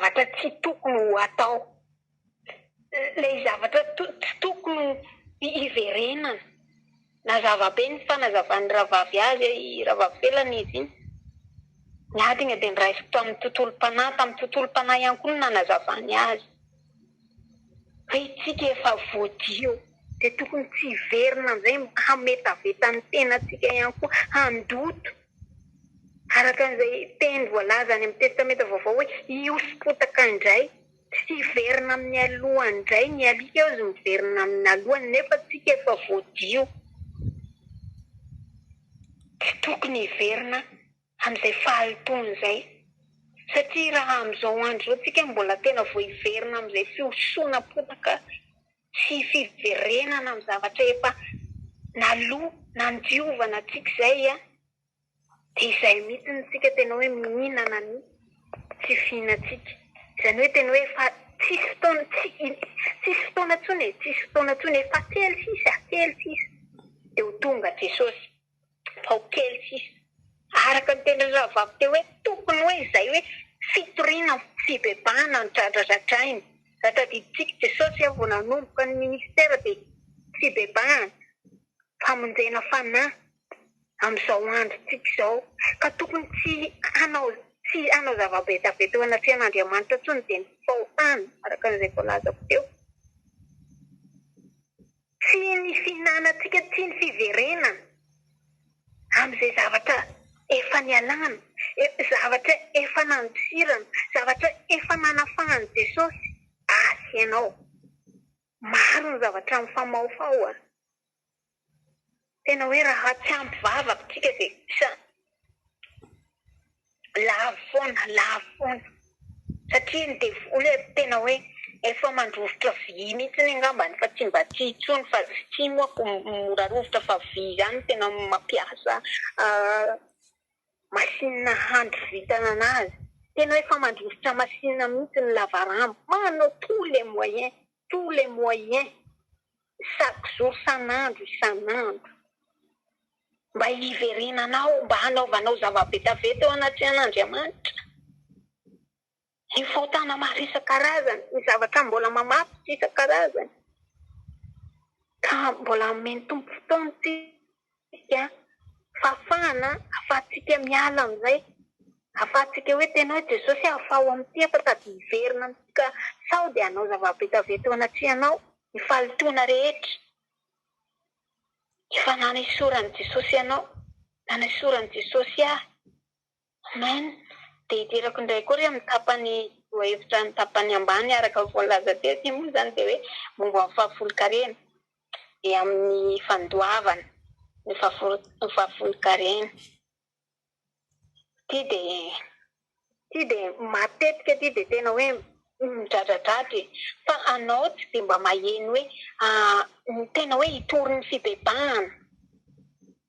zavatra tsy tokony ho atao, ilay zavatra tsy tokony hiverenana. Nazava be ny fanazavan'ny rahavavy azy, i rahavavy Felana izy iny. Ny adiny dia noraisiko tamin'ny tontolom-panahy, tamin'ny tontolom-panahy ihany koa no nanazavany azy. Fa isika efa voadio dia tokony tsy hiverina amin'izay hametaveta ny tenantsika ihany koa, handoto. Araka an'izay teny voalaza any amin'ny Testamenta Vaovao hoe hihoso-potaka indray. Tsy hiverina amin'ny alohany indray ny alika ozy miverina amin'ny alohany nefa tsika efa voadio. Tsy tokony hiverina amin'izay fahalotoana izay satria raha amin'izao andro izao tsika mbola tena vao hiverina amin'izay fihosoana potaka sy fiverenana amin'ny zavatra efa naloa nandiovana antsika izay an! Dia izay mihitsy ny tsika tena hoe mihinana ny tsy fihinantsika. Izany hoe tena hoe efa tsisy fotoana, tsy, tsisy fotoana intsony e, tsisy fotoana intsony, efa kely sisa, kely sisa dia ho tonga Jesosy, fa ho kely sisa. Araka ny tenin'ny rahavavy teo hoe tokony hoe izay hoe fitoriana fibebahana no dradradradraina. Raha tadidintsika Jesosy vao nanomboka ny ministera dia fibebahana, famonjena fanahy. amin'izao androntsika izao, ka tokony tsy hanao tsy hanao zava-betaveta eo anatrehan'Andriamanitra intsony dia ny fahotana, araka an'izay voalazako teo. Tsy ny fihinanantsika, tsy ny fiverenana amin'izay zavatra efa nialana, zavatra efa nandosirana, zavatra efa nanafahan'i Jesosy ahy sy ianao. Maro ny zavatra mifamahofaho a! Tena hoe raha tsy ampy vavaka tsika dia sa lavo foana, lavo foana. Satria ny devoly ary tena hoe efa mandrovitra vy mihitsy angambany fa tsy mba tia intsony fa tsy moa ko mora rovitra fa vy izany tena mampiasa machine handrovitana anazy. Tena hoe efa mandrovitra machine mihitsy ny lavarambo. Manao tous les moyens, tous les moyens. Chaque jour isan'andro isan'andro mba hiverenanao, mba hanaovanao zava-betaveta eo anatrehan'Andriamanitra. Ny fahotana maro isan-karazany, ny zavatra mbola mamatotra isan-karazany. Ka mbola omen'ny Tompo fotoana isika, fahafahana ahafahantsika miala amin'izay, ahafahantsika hoe tena hoe Jesosy ahafaho amin'ity aho fa sady hiverina amin'ity ka sao dia hanao zava-betaveta eo anatrehanao. Ny fahalotoana rehetra efa nanesoran'i Jesosy anao, nanesoran'i Jesosy ahy. Amen. Dia hidirako indray koa re amin'ny tapany lohahevitra ny tapany ambany araka ny voalaza teo ity moa izany dia hoe momba ny fahafolonkarena dia amin'ny fandoavana ny fahafolonkarena. Ity dia ity dia matetika ity dia tena hoe midradradradra e! Fa anao tsy dia mba maheno hoe ny tena hoe hitory ny fibebahana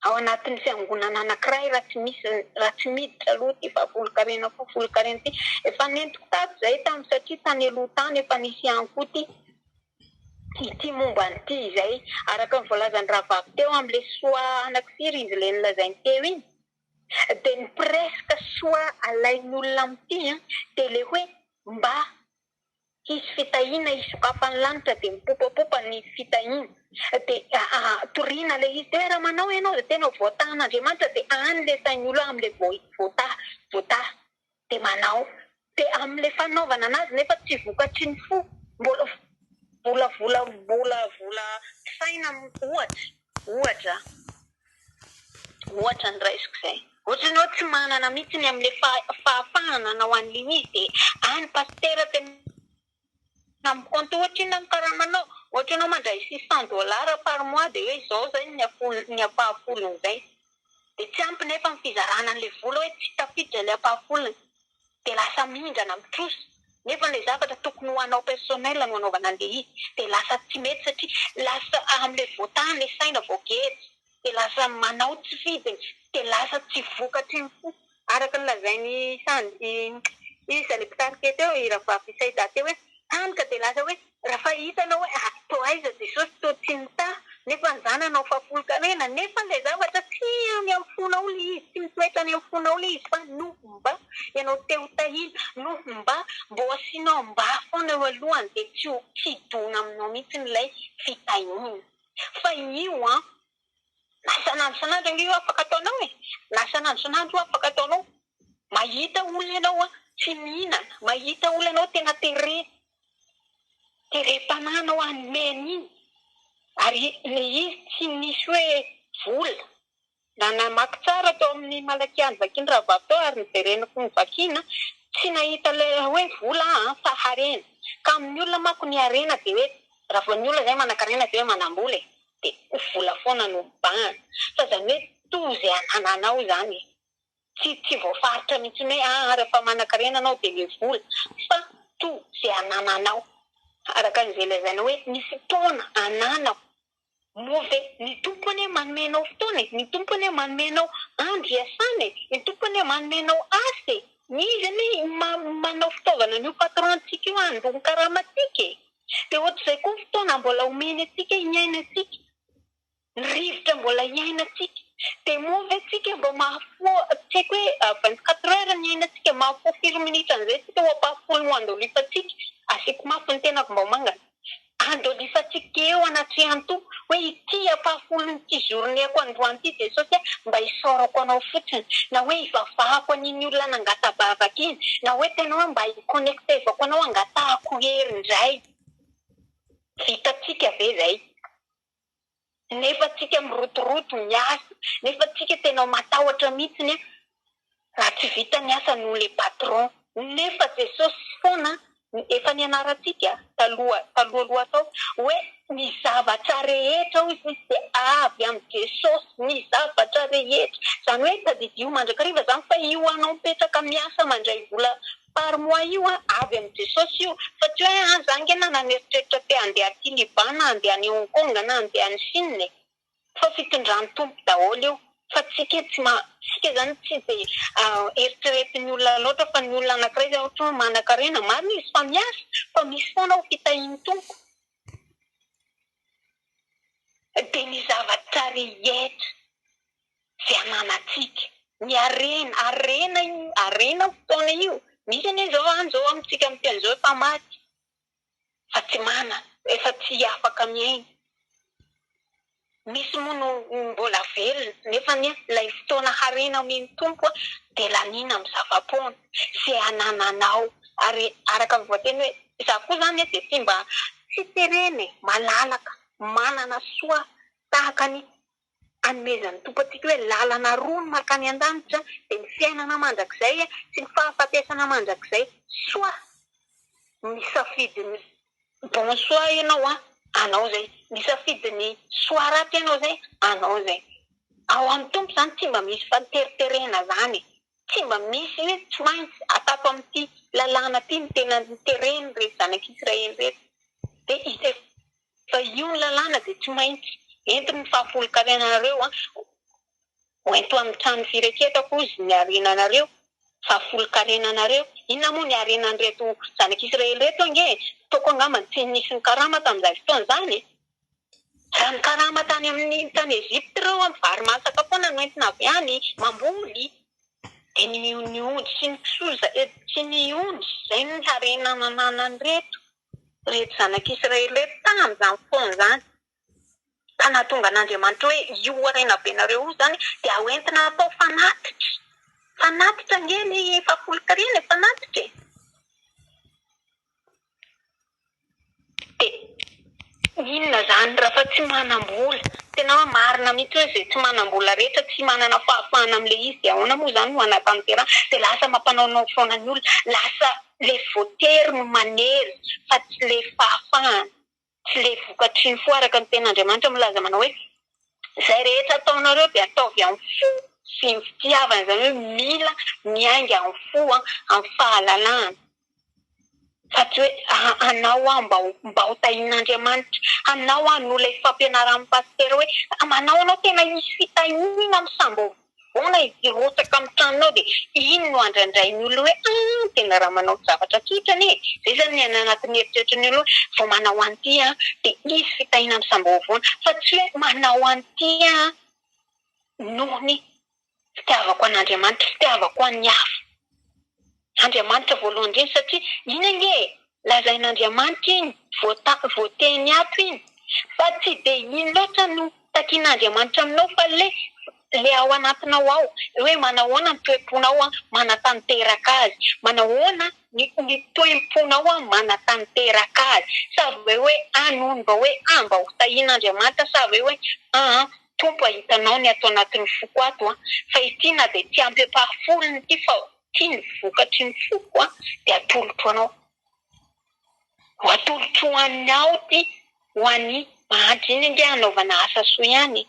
ao anatin'ny fiangonana anankiray raha tsy misy raha tsy miditra aloha ity fahafolonkarena fahafolonkarena ity. Efa nentiko tato izay tamin'ny satria tany aloha tany efa nisy ihany koa ity ity momba an'ity izay araka ny voalazan'ny rahavavy teo amin'ilay soa anankifiry izy ilay nolazainy teo iny dia ny presque soa alain'ny olona amin'ity an dia ilay hoe mba hisy fitahiana hisokafan'ny lanitra dia mipopapopa ny fitahiana dia toriana ilay izy dia hoe raha manao ianao dia tena voatahan'Andriamanitra dia any ilay sain'ny olona amin'ilay voataha voataha dia manao dia amin'ilay fanaovana anazy nefa tsy vokatry ny fo mbola vola vola mbola vola saina ohatra ohatra ohatra ny raisiko izay ohatra ianao tsy manana mihitsy ny amin'ilay fahafahana hanao an'ilay izy dia any pasitera tena Amin'ny compte ohatra inona ny karamanao? Ohatra ianao mandray 600 dollars par mois dia hoe izao izay ny ny ampahafolon'izay. Dia tsy ampy nefa ny fizarana an'ilay vola hoe tsy tafiditra ilay ampahafolony. Dia lasa mindrana mitrosa. Nefa ilay zavatra tokony ho anao personnel no anaovana an'ilay izy. Dia lasa tsy mety satria lasa amin'ilay voatany ilay saina voageja. Dia lasa manao tsy fidiny. Dia lasa tsy vokatry ny fo. Araka ny lazain'i Sandy, iza ilay mpitarika teo, i Rahavavy Saida teo hoe, hany ka dia lasa hoe, raha hitanao hoe ah, toa aiza Jesosy, toa tsy nitaha, nefa ny zanany ao fahafolonkarena, nefa ilay zavatra tsy any amin'ny fonao ilay izy, tsy mitoetra any amin'ny fonao ilay izy fa no mba ianao te ho tahiana no mba mbô asianao mba foana eo alohany dia tsy ho tsy hidona aminao mihitsy ilay fitahiana. Fa io an, na isan'andro isan'andro ange io afaka ataonao e! Na isan'andro isan'andro io afaka ataonao. Mahita olona ianao an, tsy mihinana, mahita olona ianao tena tere, terem-panahy anao hanome an'iny. Ary ilay izy tsy nisy hoe vola. Na namaky tsara tao amin'ny Malakia novakian'ny rahavavy tao ary novereniko novakiana, tsy nahita ilay hoe vola aho an, fa harena. Ka amin'ny olona manko ny harena dia hoe, raha vao ny olona izay manan-karena dia hoe manam-bola e, dia vola foana no mibahana. Fa izany hoe toa izay anananao izany e. Tsy tsy voafaritra mihitsy hoe aa rehefa manan-karena anao dia le vola, fa toa izay anananao. Araka an'izay lazaina hoe ny fotoana ananako. Moa ve ny Tompo anie manome anao fotoana e? Ny Tompo anie manome anao andro hiasana e? Ny Tompo anie manome anao asa e? Izy anie manao fitaovana an'io patron-tsika io handoa ny karamantsika e! Dia ohatr'izay koa ny fotoana mbola omeny antsika hiainantsika, ny rivotra mbola hiainantsika. Dia moa ve tsika mba mahafoha, tsy haiko hoe 24 heures ny iainantsika, mahafoha firy minitra an'izay tsika ho ampahafolony ho andolifantsika? Asiako mafy ny tenako mba ho mangana. Andolifantsika eo anatrehan'ny Tompo hoe ity ampahafolon'ity journée-ko androany ity Jesosy a, mba isaorako anao fotsiny, na hoe hivavahako an'iny olona nangata-bavaka iny, na hoe tena hoe mba hi-connecter-vako anao hangatahako hery indray. Vitantsika ve izay? Nefa tsika mirotoroto miasa, nefa tsika tena matahotra mihitsiny raha tsy vita ny asa noho le patron. Nefa Jesosy foana efa nianarantsika taloha talohaloha tao hoe ny zavatra rehetra hoy izy dia avy amin'i Jesosy ny zavatra rehetra. Izany hoe tadidio mandrakariva izany fa io anao mipetraka miasa mandray vola Par mois io an, avy amin'i Jesosy io, fa tsy hoe an za ange nanana eritreritra te handeha aty Liban na handeha any Hong Kong na handeha any Chine e! Fa fitondran'ny Tompo daholo io, fa tsika tsy ma, tsika zany tsy de eritreretin'ny olona loatra fa ny olona anakiray zao ohatra hoe manankarena, marina izy fa miasa, fa misy foana ao fitahian'ny Tompo. Dia ny zavatra rehetra. Izay ananantsika. Ny harena, harena io, harena io fotoana io. Misy anie izao any izao amintsika miteny izao efa maty fa tsy manana, efa tsy afaka miaina. Misy moa no mbola velona nefa anie ilay fotoana harena omen'ny Tompo dia laniana amin'ny zava-poana. Izay anananao. Ary araka ny voateny hoe izaho koa izany dia tsy mba tsy terena e, malalaka, manana soa tahaka ny Anomezan'ny Tompo antsika hoe lalana roa ny mankany an-danitra dia ny fiainana mandrakizay sy ny fahafatesana mandrakizay. Soit misafidy ny bon choix ianao an, anao izay. Misafidy ny choix ratsy ianao izay, anao izay. Ao amin'ny Tompo izany tsy mba misy faneriterena izany e. Tsy mba misy hoe tsy maintsy atato amin'ity lalàna ity no tena noteren'ireto zanak'Israely ireto. Dia izay Fa io ny lalàna dia tsy maintsy entiny ny fahafolonkarenanareo an, ho ento amin'ny trano fireketako hozy ny harenanareo, fahafolonkarenanareo. Inona moa ny harenan'ireto zanak'Israely ireto ange e? Ataoko angamba tsy nisy nikarama tamin'izany fotoana izany e! Raha nikarama tany amin'ny tany Egypte ireo an, vary masaka foana no entina avy any, mamboly, dia ny ny ondry sy ny kisoa izay, sy ny ondry izay no harena nananan'ireto. Ireto zanak'Israely ireto tamin'izany fotoana izany, ka nahatonga an'Andriamanitra hoe, Io harenabenareo io izany dia hoentina hatao fanatitra. Fanatitra ange ilay fahafolonkarena e, fanatitra e. Dia inona izany raha fa tsy manam-bola? Tena hoe marina mihitsy hoe izay tsy manam-bola rehetra tsy manana fahafahana amin'ilay izy dia ahoana moa izany no hanatanterahana? Dia lasa mampanaonao foana ny olona, lasa le voatery no manery fa tsy le fahafahana, tsy le vokatry ny fo araka ny tenin'Andriamanitra milaza manao hoe izay rehetra ataonareo dia ataovy amin'ny fo sy ny fitiavana, izany hoe mila miainga amin'ny fo, amin'ny fahalalahana fa tsy hoe hanao aho mba ho mba ho tahian'Andriamanitra, hanao aho noho ilay fampianaran'ny pasitera hoe manao anao tena hisy fitahiana amin'ny sambo Ahoana hirotsaka amin'ny tranonao dia iny no andrandrain'ny olona hoe ah tena raha manao zavatra tsotra anie e! Izay izany ny any anatin'ny eritreritry ny olona hoe vao manao an'ity aho dia hisy fitahiana misamboavoana fa tsy hoe manao an'ity aho noho ny fitiavako an'Andriamanitra, fitiavako an'ny hafa. Andriamanitra voalohany indrindra satria iny ange e, lazain'Andriamanitra iny, voateny ato iny, fa tsy dia iny loatra no takian'Andriamanitra aminao fa le le ao anatinao ao, hoe manahoana ny toe-ponao manatanteraka azy, manahoana ny ny toe-ponao manatanteraka azy, sa ve hoe ah noho ny mba hoe ah mba ho tahian'Andriamanitra sa ve hoe ah Tompo a hitanao ny ato anatin'ny foko ato a, fa ity na dia tsy ampy ampahafolony ity fa ity ny vokatry ny foko a dia atolotro anao. Ho atolotro ho an'ny ao ity, ho an'ny mahantra iny ange hanaovana asa soa ihany e.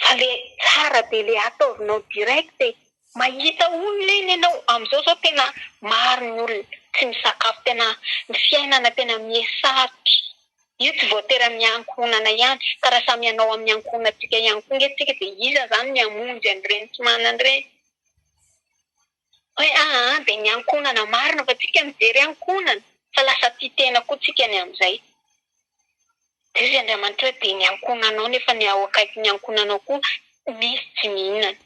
Fa le tsara be le ataovinao direct e. Mahita olona eny ianao, amin'izao zao tena maro ny olona tsy misakafo tena ny fiainana tena miha sarotra. Io tsy voatery amin'ny ankohonana ihany, ka raha samy hanao amin'ny ankohonantsika ihany koa nge tsika dia iza zany ny hamonjy an'ireny tsy manana ireny? Hoe aa dia ny ankohonana marina fa tsika mijery ankohonana fa lasa tia tena koa tsika ny amin'izay. Dia hoy Andriamanitra hoe dia ny ankohonanao nefa ny ao akaikin'ny ankohonanao koa misy tsy mihinana.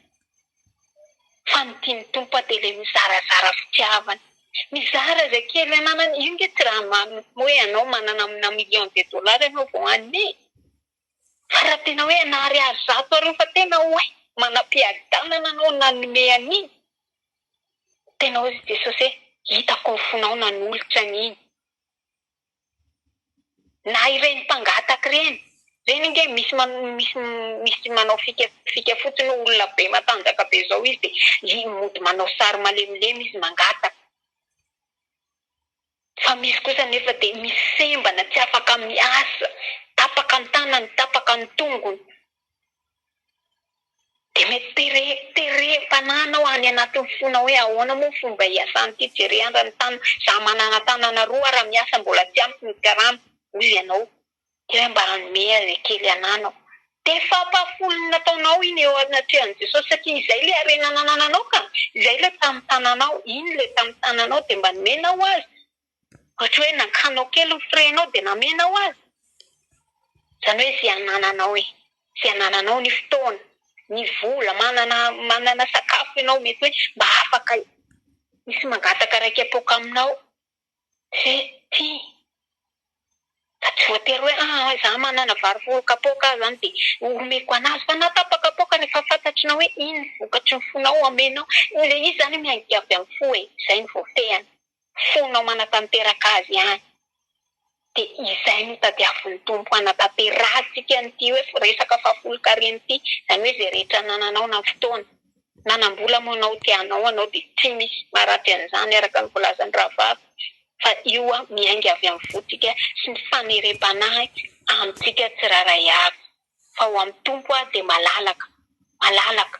Fa ny tian'ny Tompo dia ilay mizarazara fitiavana. Mizara izay kely ananany, io nge tsy raha hoe ianao manana amina million de dollars ianao vao hanome e. Fa raha tena hoe na ariary 100 arivo fa tena hoe manam-piadanana anao nanome an'iny, tena hoy Jesosy hoe hitako ny fonao nanolotra an'iny. Na ireny mpangataka ireny, ireny ange misy misy misy manao fika fika fotsiny hoe olona be matanjaka be izao izy dia mody manao sary malemilemy izy mangataka. Fa misy kosa anefa dia misy sembana tsy afaka miasa, tapaka ny tanany, tapaka ny tongony. Dia mety tere, terem-panahy anao any anatin'ny fonao hoe ahoana moa ny fomba hiasan'ity, jereo andra ny tanana, za manana tanana roa raha miasa mbola tsy ampy ny karama, hoy ianao. Dia hoe mba hanome azy kely ananao. Dia fampahafolony nataonao iny eo anatrehan'i Jesosy satria izay ilay harena nanananao ka, izay ilay tamin'ny tananao, iny ilay tamin'ny tananao dia mba nomenao azy. Ohatra hoe nankanao kely ny frais-nao dia namenao azy. Izany hoe izay anananao e, izay anananao ny fotoana, ny vola, manana manana sakafo ianao mety hoe mba afaka misy mangataka iray kapoaka aminao. Ze tia. Fa tsy voatery hoe ah za manana vary 10 kapoaka aho zany dia omeko anazy fa na tapa-kapoaka rehefa fantatrinao hoe iny ny vokatry ny fonao omenao. Ilay izy zany miainga avy amin'ny fo e, izay no voafehiny. Fonao manatanteraka azy ihany. Dia izay no tadiavin'ny Tompo hanatanterahantsika an'ity hoe resaka fahafolonkarena ity, izany hoe izay rehetra anananao na fotoana. Nanam-bola moa ianao te hanao anao dia tsy misy maharatsy an'izany araka ny voalazan'ny rahavavy fa io miainga avy amin'ny fontsika sy ny fanerem-panahy amintsika tsirairay avy fa ho amin'ny Tompo dia malalaka, malalaka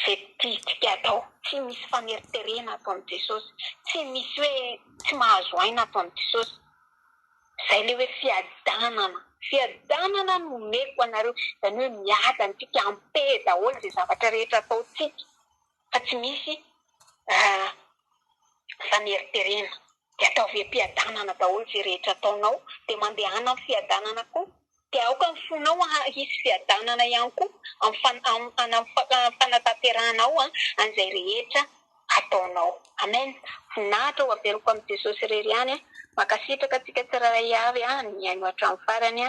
izay tiantsika atao, tsy misy faneriterena ato amin'i Jesosy, tsy misy hoe tsy mahazo aina ato amin'i Jesosy. Izay ilay hoe fiadanana. Fiadanana no omeko anareo. Izany hoe miadana tsika, en paix daholo izay zavatra rehetra ataontsika fa tsy misy faneriterena. Dia ataovy am-piadanana daholo izay rehetra ataonao, dia mandehana amin'ny fiadanana koa. Dia aoka ny fonao hisy fiadanana ihany koa amin'ny fanatanterahanao an'izay rehetra ataonao. Amen. Voninahitra ho averiko amin'i Jesosy irery ihany. Mankasitraka antsika tsirairay avy nihaino hatramin'ny farany.